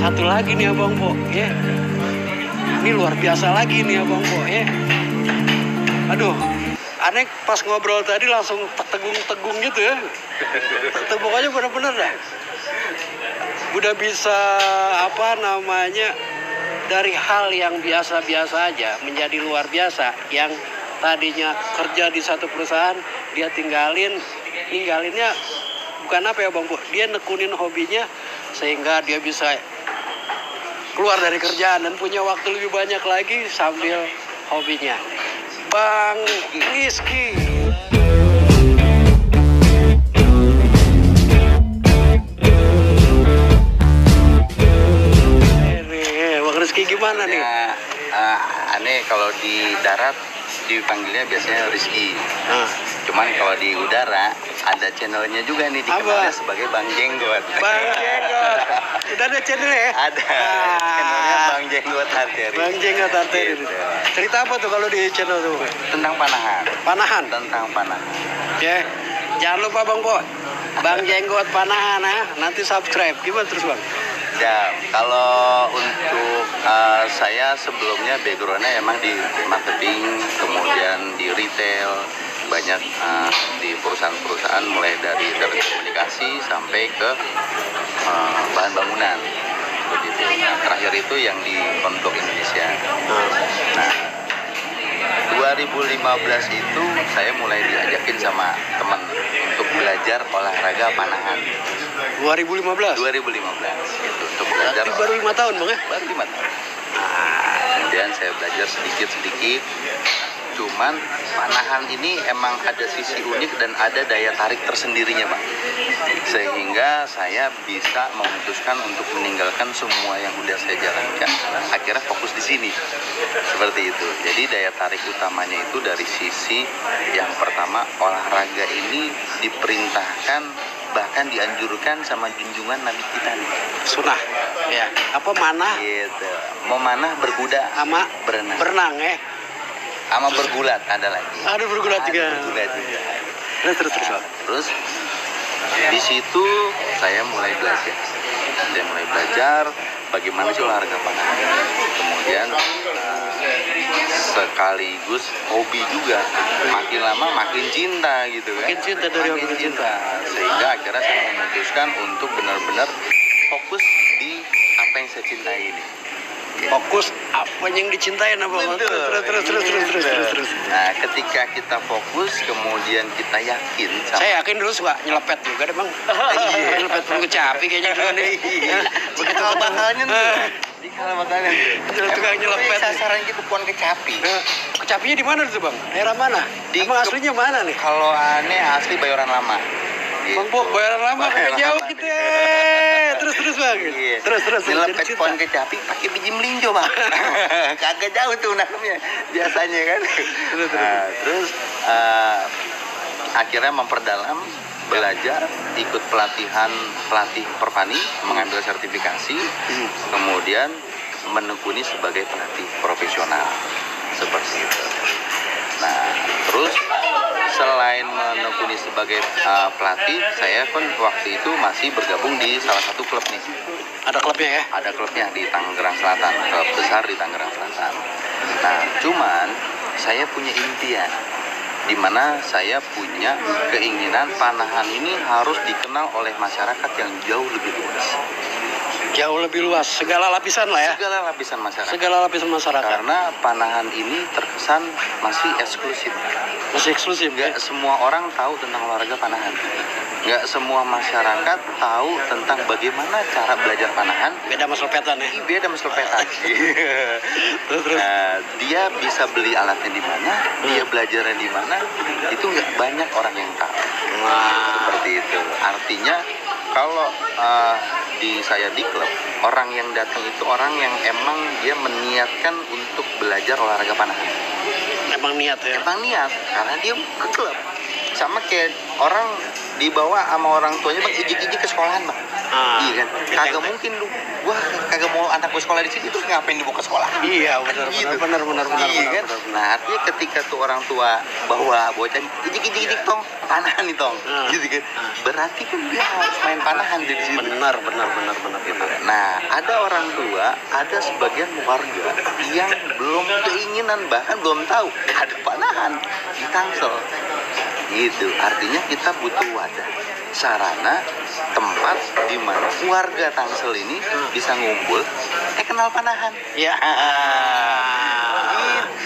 satu lagi nih Abang Po, ya. Ini luar biasa lagi nih Abang Po, ya. Aduh, aneh pas ngobrol tadi langsung tegung-tegung gitu ya. Pokoknya bener-bener dah. Udah bisa dari hal yang biasa-biasa aja menjadi luar biasa. Yang tadinya kerja di satu perusahaan, dia ninggalinnya bukan apa ya Bang Bu, dia nekunin hobinya sehingga dia bisa keluar dari kerjaan dan punya waktu lebih banyak lagi sambil hobinya. Bang Rizky. Bang Rizky gimana nih? Aneh kalau di darat dipanggilnya biasanya Rizky. Cuman kalau di udara ada channelnya juga nih, dikenalnya sebagai Bang Jenggot. Bang Jenggot. Udah ada channelnya ya? Ada. Channelnya Bang Jenggot Arteri. Bang Jenggot Arteri. Gitu. Cerita apa tuh kalau di channel tuh? Tentang panahan. Panahan? Tentang panahan. Oke. Jangan lupa Bang Po. Bang Jenggot Panahan ya. Nanti subscribe. Gimana terus Bang? Ya, kalau untuk saya sebelumnya backgroundnya emang di marketing, kemudian di retail, banyak di perusahaan-perusahaan mulai dari telekomunikasi sampai ke bahan bangunan begitu. Terakhir itu yang di Konblok Indonesia. Nah, 2015 itu saya mulai diajakin sama teman untuk belajar olahraga panahan. 2015 gitu, untuk belajar. Berarti baru 5 tahun Bang ya? Baru 5 tahun. Kemudian saya belajar sedikit-sedikit. Cuman panahan ini emang ada sisi unik dan ada daya tarik tersendirinya, Pak. Sehingga saya bisa memutuskan untuk meninggalkan semua yang udah saya jalankan. Akhirnya fokus di sini. Seperti itu. Jadi daya tarik utamanya itu dari sisi yang pertama, olahraga ini diperintahkan bahkan dianjurkan sama junjungan Nabi kita nih. Sunnah. Ya. Apa manah? Gitu. Mau manah berkuda sama berenang ya. Sama bergulat ada lagi. Ada bergulat juga. Bergulat juga. Terus di situ saya mulai belajar bagaimana sih olahraga panahan. Kemudian sekaligus hobi juga. Makin lama makin cinta gitu kan. Makin cinta dari hobi cinta. Sehingga akhirnya saya memutuskan untuk benar-benar fokus di apa yang saya cintai ini. Fokus apa yang dicintain apa? Terus. Nah, ketika kita fokus, kemudian kita yakin. Saya yakin dulu suka nyelepet juga deh Bang. Iya, nyelepet pun kecapi kayaknya juga nih. Begitu bakalnya tuh. Di kalau bakalnya tukang nyelepet. Sasaran gitu pohon kecapi. Kecapinya di mana tuh Bang? Daerah mana? Emang aslinya mana nih? Kalau aneh asli Bayoran Lama. Bang Po, Bayoran Lama kayak jauh gitu ya. Terus Bang. Iya. Terus. Nyelepet pohon kecapi pakai biji melinjo Bang. Kagak jauh tuh nanamnya biasanya kan. Terus akhirnya memperdalam, belajar, ikut pelatih perpani, mengambil sertifikasi, kemudian menekuni sebagai pelatih profesional seperti itu. Nah, terus selain menekuni sebagai pelatih, saya pun waktu itu masih bergabung di salah satu klub nih. Ada klubnya ya? Ada klubnya di Tangerang Selatan, klub besar di Tangerang Selatan. Nah, cuman saya punya impian, di mana saya punya keinginan panahan ini harus dikenal oleh masyarakat yang jauh lebih luas. Jauh lebih luas, segala lapisan lah ya? Segala lapisan masyarakat. Karena panahan ini terkesan masih eksklusif. Masih eksklusif? Nggak semua orang tahu tentang olahraga panahan. Nggak semua masyarakat tahu tentang bagaimana cara belajar panahan. Beda sama selepetan ya? Beda sama selepetan. Terus. Nah, dia bisa beli alatnya di mana, dia belajarnya di mana, itu nggak banyak orang yang tahu. Seperti itu. Artinya kalau saya di klub, orang yang datang itu orang yang emang dia meniatkan untuk belajar olahraga panahan. Emang niat ya? Emang niat, karena dia ke klub. Sama kayak orang dibawa sama orang tuanya Bang, ijik-ijik ke sekolahan Bang. Iya kan? Kagak mungkin lu, wah kagak mau anak gue sekolah di sini, terus ngapain dibawa ke sekolah? Iya, benar Gitu. benar Iya kan? benar. Nah artinya ketika tuh orang tua bawa bocah, ijik tong, panahan nih tong, gitu kan? Berarti kan dia harus main panahan di situ. Benar. Gitu. Nah, ada orang tua, ada sebagian warga yang belum keinginan, bahkan belum tahu ada panahan di Tangsel. Gitu. Artinya kita butuh wadah, sarana, tempat di mana warga Tangsel ini bisa ngumpul, kenal panahan. Ya.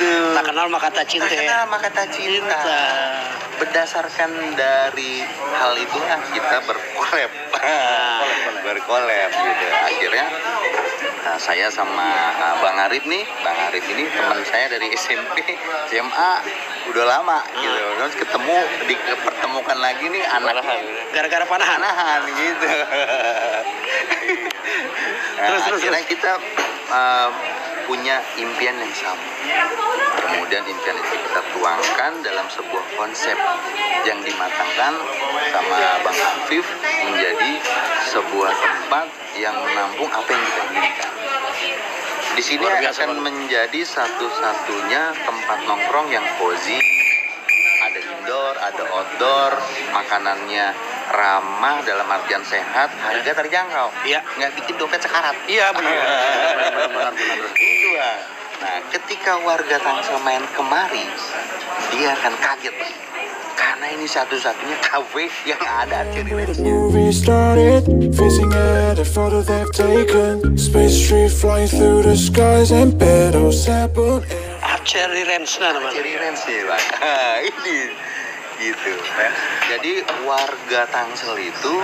Gitu. Tak kenal maka tak cinta. Tak kenal maka tak cinta. Berdasarkan dari hal itulah kita berkolab gitu. Akhirnya saya sama Bang Arif nih, Bang Arif ini teman saya dari SMP, SMA, udah lama gitu. Terus ketemu, dipertemukan lagi nih anaknya Gara-gara panahan. gitu. Terus. Akhirnya kita punya impian yang sama. Kemudian impian itu kita tuangkan dalam sebuah konsep yang dimatangkan sama Bang Afif menjadi sebuah tempat yang menampung apa yang kita inginkan. Di sini akan menjadi satu-satunya tempat nongkrong yang cozy, ada indoor, ada outdoor, makanannya ramah dalam artian sehat, harga terjangkau. Iya. Nggak bikin dompet sekarat. Iya, benar. Itu Bang. Nah, ketika warga Tangsel main kemari, dia akan kaget, Bang. Karena ini satu-satunya kafe yang ada Cherry Ranch. Movie started, facing at a photo they've taken. Space tree flying through the skies and petals apple. Cherry Ranch namanya. Cherry Ranch ya, Bang. Ini gitu. Jadi warga Tangsel itu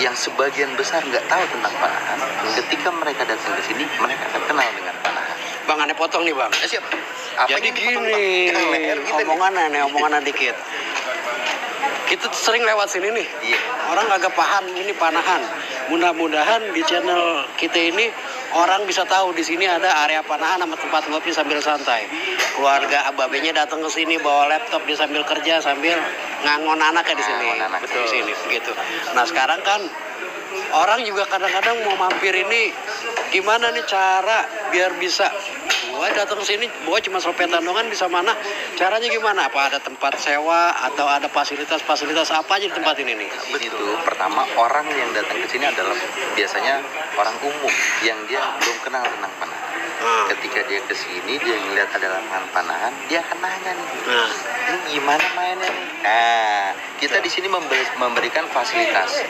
yang sebagian besar nggak tahu tentang panahan. Ketika mereka datang ke sini, mereka akan kenal dengan panahan. Bang, aneh potong nih, Bang. Siap. Apa Jadi yang dipotong, gini, Bang? omongan dikit. Kita sering lewat sini nih. Iya. Orang agak paham ini panahan. Mudah-mudahan di channel kita ini orang bisa tahu di sini ada area panahan sama tempat ngopi sambil santai. Keluarga ababenya datang ke sini bawa laptop, dia sambil kerja sambil ngangon anaknya di sini. Ngangon anak. Betul. Di sini gitu. Nah, sekarang kan orang juga kadang-kadang mau mampir ini, gimana nih cara biar bisa gua datang ke sini bawa cuma sopetan doang bisa mana, caranya gimana? Apa ada tempat sewa atau ada fasilitas apa aja di tempat ini nih? Begitu. Pertama, orang yang datang ke sini adalah biasanya orang umum yang dia belum kenal tentang panahan. Ketika dia ke sini, dia ngeliat ada lapangan panahan, dia akan nanya nih, ini gimana mainnya nih? Nah, kita di sini memberikan fasilitas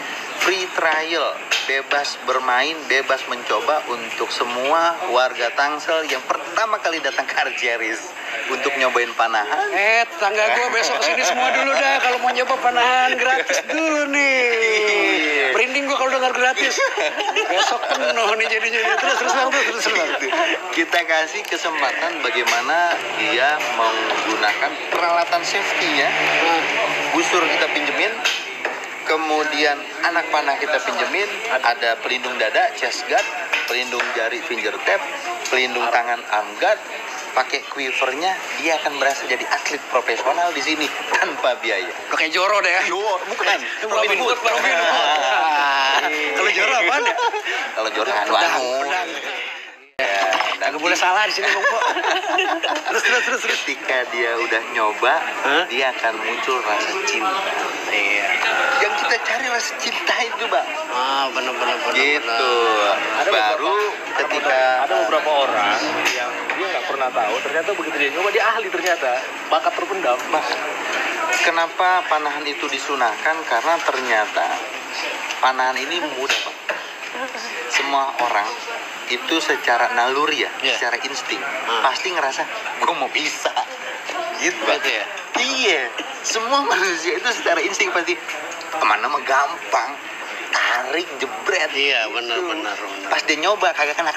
free trial, bebas bermain, bebas mencoba untuk semua warga Tangsel yang pertama kali datang ke Arjeris untuk nyobain panahan. Tetangga gue besok kesini semua dulu dah kalau mau nyoba panahan gratis dulu nih. Merinding gue kalau dengar gratis. Besok penuh nih jadinya. Terus bang. Kita kasih kesempatan bagaimana dia menggunakan peralatan safety-nya. Busur kita pinjemin, kemudian anak panah kita pinjemin, ada pelindung dada, chest guard, pelindung jari finger tap, pelindung tangan arm guard, pakai quivernya, dia akan berasa jadi atlet profesional di sini tanpa biaya. Kayak Joro deh ya. Bukan. Robin Hood. Kalau Joro apaan ya? Kalau Joro anu. Gak boleh salah di sini Bang Po. Terus. Ketika dia udah nyoba, dia akan muncul rasa cinta. Iya. Yang kita cari rasa cinta itu, Bang. Bener. Gitu. Baru ketika ada beberapa orang yang dia nggak pernah tahu, ternyata begitu dia nyoba dia ahli, ternyata bakat terpendam. kenapa panahan itu disunahkan? Karena ternyata panahan ini mudah, Pak. Semua orang itu secara naluri ya, secara insting pasti ngerasa gue mau bisa gitu, Pak. Gitu ya? Iya, semua manusia itu secara insting pasti kemana mah gampang, tarik jebret. Iya, benar. Pas dia nyoba kagak kena.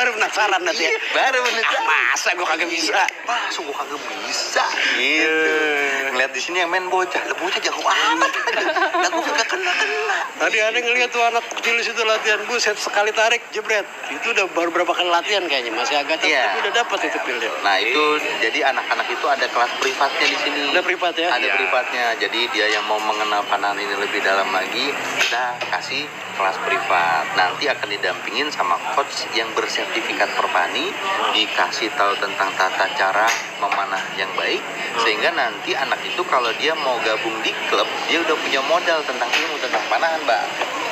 Baru penasaran nanti ya. Baru penasaran. Masa gue kagak bisa. Masa gue kagak bisa gitu. Ngeliat di sini yang main bocah, lah bocah jago amat. Lah gue kagak kena. Tadi ada ngeliat tuh anak kecil di situ latihan, buset sekali tarik jebret. Itu udah baru berapa kali latihan kayaknya, masih agak tapi Iya. udah dapat itu pilnya. Nah itu jadi anak-anak itu ada kelas privatnya di sini. Ada privat ya? Ada privatnya. Jadi dia yang mau mengenal panahan ini lebih dalam lagi, kita kasih kelas privat. Nanti akan didampingin sama coach yang bersertifikat perpani, dikasih tahu tentang tata cara memanah yang baik, sehingga nanti anak itu kalau dia mau gabung di klub, dia udah punya modal tentang ilmu tentang panahan, Mbak.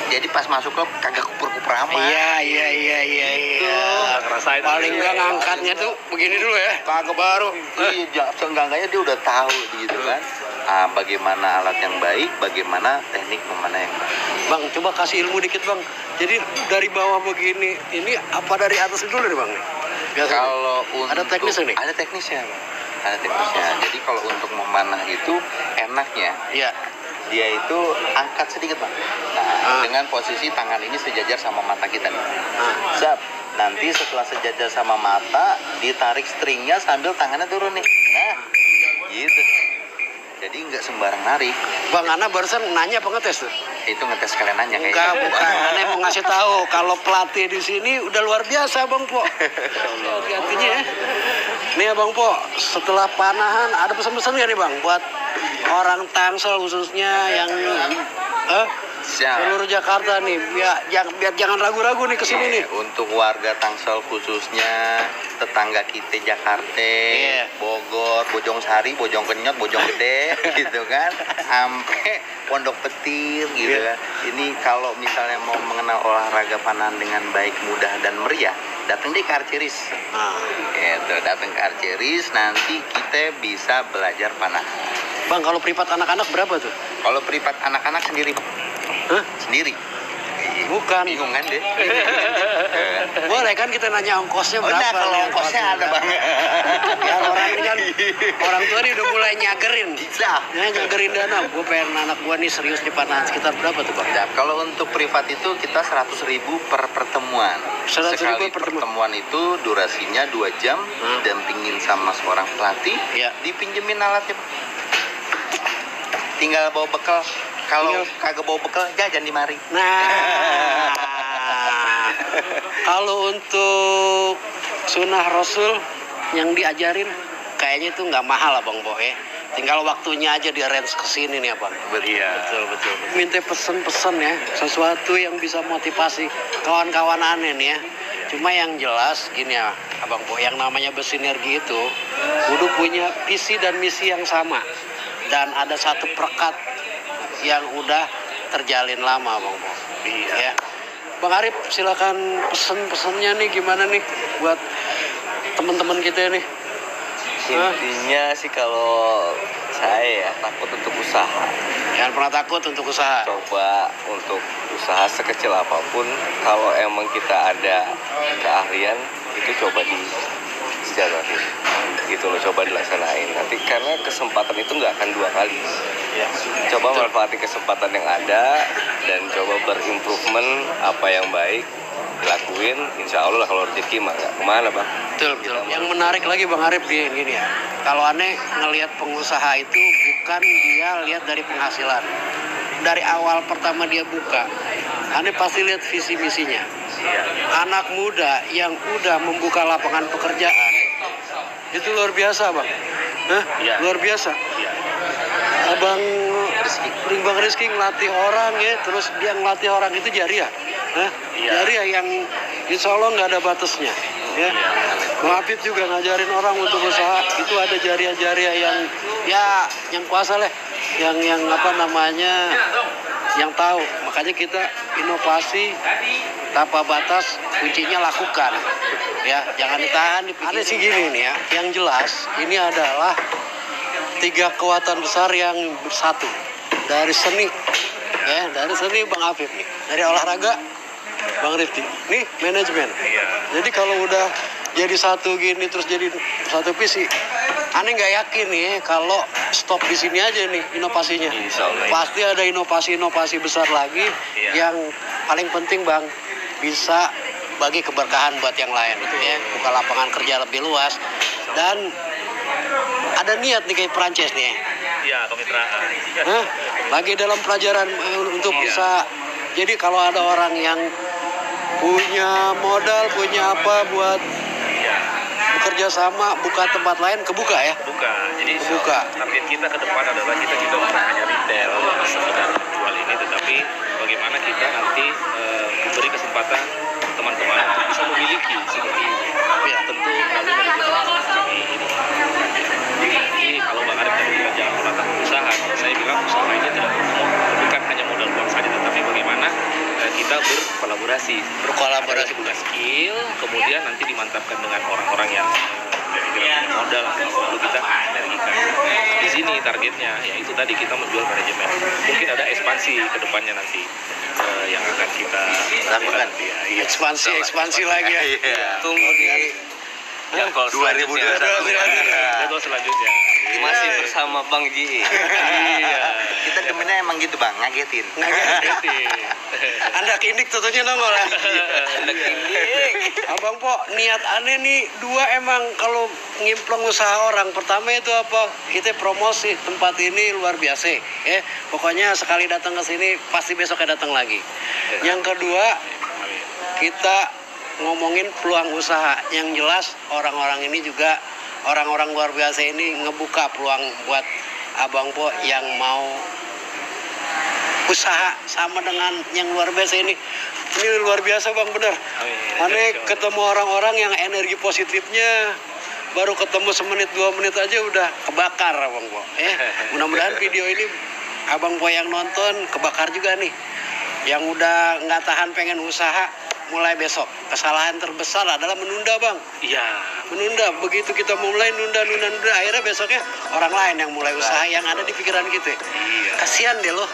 Jadi pas masuk klub kagak kuper-kuper amat. Iya. Ngerasain Paling enggak ngangkatnya tuh begini dulu ya, kagak baru. Iya, seenggaknya dia udah tahu gitu kan. Bagaimana alat yang baik, bagaimana teknik memanah yang baik. Bang, coba kasih ilmu dikit bang. Jadi dari bawah begini, ini apa dari atas dulu nih bang? Biasa. Kalau Ada teknisnya nih? Ada teknisnya, Bang. Ada teknisnya. Jadi kalau untuk memanah itu enaknya Iya. dia itu angkat sedikit, Bang. Nah, dengan posisi tangan ini sejajar sama mata kita nih. Zap. Nanti setelah sejajar sama mata, ditarik stringnya sambil tangannya turun nih. Nah, gitu. Jadi nggak sembarang narik. Bang Ana barusan nanya apa ngetes tuh? Itu ngetes kalian nanya Enggak, kayaknya. bukan. Ana mau ngasih tahu kalau pelatih di sini udah luar biasa bang Po. Hati-hatinya ya. Nih ya bang Po, setelah panahan ada pesan-pesan nggak nih bang buat orang Tangsel khususnya yang Siap. seluruh Jakarta nih, biar jangan ragu-ragu nih kesini nih. Untuk warga Tangsel khususnya tetangga kita Jakarta, Iya. Bogor, Bojongsari, Bojongkenyot, Bojonggede gitu kan, sampai Pondok Petir gitu kan. Ini kalau misalnya mau mengenal olahraga panahan dengan baik, mudah dan meriah, datang di Karceris. Nah, Gitu, datang ke Karceris, nanti kita bisa belajar panahan. bang kalau privat anak-anak berapa tuh? Kalau privat anak-anak sendiri, Hah? sendiri. Bukan. Bingung kan deh? Boleh kan kita nanya ongkosnya berapa? Udah, kalau nih, ongkosnya ada, Bang. Ya orang ini kan orang tua nih udah mulai nyagerin. Bisa. Ya nyagerin dana. Gue pengen anak gue nih serius di panahan sekitar berapa tuh bang? Ya, kalau untuk privat itu kita 100.000 per pertemuan. 100.000 Sekali per pertemuan itu durasinya 2 jam, didampingin sama seorang pelatih, Iya. dipinjemin alatnya. Tinggal bawa bekal. Kalau kagak bawa bekal, jajan di mari. Nah, kalau untuk sunnah Rasul yang diajarin kayaknya itu nggak mahal abang Bo ya. Tinggal waktunya aja di arrange kesini nih abang. Betul. Minta pesen-pesen ya, sesuatu yang bisa motivasi kawan-kawan aneh nih ya. Cuma yang jelas gini ya abang Bo, yang namanya bersinergi itu kudu punya visi dan misi yang sama. Dan ada satu perekat yang udah terjalin lama bang Bo. Ya. Bang Arif silakan pesen-pesennya nih gimana nih buat teman-teman kita nih. Intinya sih kalau saya ya takut untuk usaha. Jangan pernah takut untuk usaha. Coba untuk usaha sekecil apapun, kalau emang kita ada keahlian itu coba dijalanin. Gitu loh, coba dilaksanain. Nanti karena kesempatan itu nggak akan 2 kali. Coba manfaati kesempatan yang ada dan coba berimprovement apa yang baik dilakuin, insya Allah lah kalau rezeki mah nggak kemana bang. Betul. Yang menarik lagi Bang Arif gini ya. Kalau aneh ngelihat pengusaha itu bukan dia lihat dari penghasilan. Dari awal pertama dia buka, aneh pasti lihat visi misinya. Anak muda yang udah membuka lapangan pekerjaan itu luar biasa bang. Luar biasa. Abang Rizky ngelatih orang ya, terus dia ngelatih orang itu jariah. Jariah yang insya Allah nggak ada batasnya. Ya. Bang Apip juga ngajarin orang untuk usaha, itu ada jariah-jariah yang kuasa lah, yang apa namanya, yang tahu. Makanya kita inovasi tanpa batas, kuncinya lakukan. Ya, jangan ditahan. Ada sih gini nih ya, yang jelas ini adalah 3 kekuatan besar yang bersatu dari seni, ya dari seni Bang Apip nih, dari olahraga Bang Rifki, nih manajemen. Jadi kalau udah jadi satu gini terus jadi satu visi, aneh nggak yakin nih kalau stop di sini aja nih inovasinya. Pasti ada inovasi besar lagi. Yang paling penting Bang, bisa bagi keberkahan buat yang lain, ya, buka lapangan kerja lebih luas, dan ada niat nih kayak Prancis nih. Iya, kemitraan. Hah? Lagi dalam pelajaran untuk bisa. Jadi kalau ada orang yang punya modal, punya apa buat bekerja sama, buka tempat lain, kebuka ya. Buka. Jadi Kebuka. target kita ke depan adalah kita juga bukan hanya retail sekedar jual ini, tetapi bagaimana kita nanti memberi kesempatan teman-teman untuk bisa memiliki seperti ini. Ya. Tentu melalui manajemen kami ini. Jadi kalau Bang Arif tadi bilang jangan pernah takut usaha, saya bilang usaha ini tidak bukan hanya modal uang saja, tetapi bagaimana kita berkolaborasi bukan skill, kemudian nanti dimantapkan dengan orang-orang yang kira-kira punya modal, lalu kita energikan. Di sini targetnya yaitu tadi kita menjual manajemen. Mungkin ada ekspansi ke depannya nanti yang akan kita lakukan. Ya, Ekspansi lagi ya. Tunggu di jadwal 2021. Jadwal selanjutnya. masih bersama Bang Ji. Iya. Kita demennya emang gitu bang, ngagetin. Anda kindik tentunya nongol lah. Anak ini. Abang Po, niat aneh nih dua emang kalau ngimpleng usaha orang. Pertama itu apa? Kita promosi tempat ini luar biasa. Ya, pokoknya sekali datang ke sini pasti besoknya datang lagi. Yang kedua, kita ngomongin peluang usaha. Yang jelas orang-orang ini juga orang-orang luar biasa ini ngebuka peluang buat Abang Po yang mau usaha sama dengan yang luar biasa ini. Ini luar biasa Bang, bener. Aneh ketemu orang-orang yang energi positifnya baru ketemu semenit 2 menit aja udah kebakar Abang Po. Mudah-mudahan video ini Abang Po yang nonton kebakar juga nih. Yang udah nggak tahan pengen usaha mulai besok. Kesalahan terbesar adalah menunda Bang. Iya. Menunda, begitu kita mulai nunda, akhirnya besoknya orang lain yang mulai usaha yang ada di pikiran kita. Iya. Kasihan deh lo.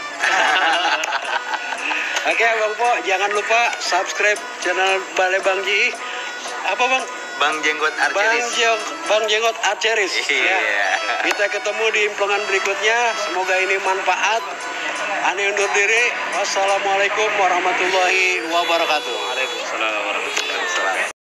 Oke Bang Po, jangan lupa subscribe channel Balai Bang Ji. Apa Bang? Bang Jenggot Arceris. Bang Jenggot Arceris. Iya. Kita ketemu di implengan berikutnya. Semoga ini manfaat. Ani undur diri. Wassalamualaikum warahmatullahi wabarakatuh. Waalaikumsalam warahmatullahi wabarakatuh.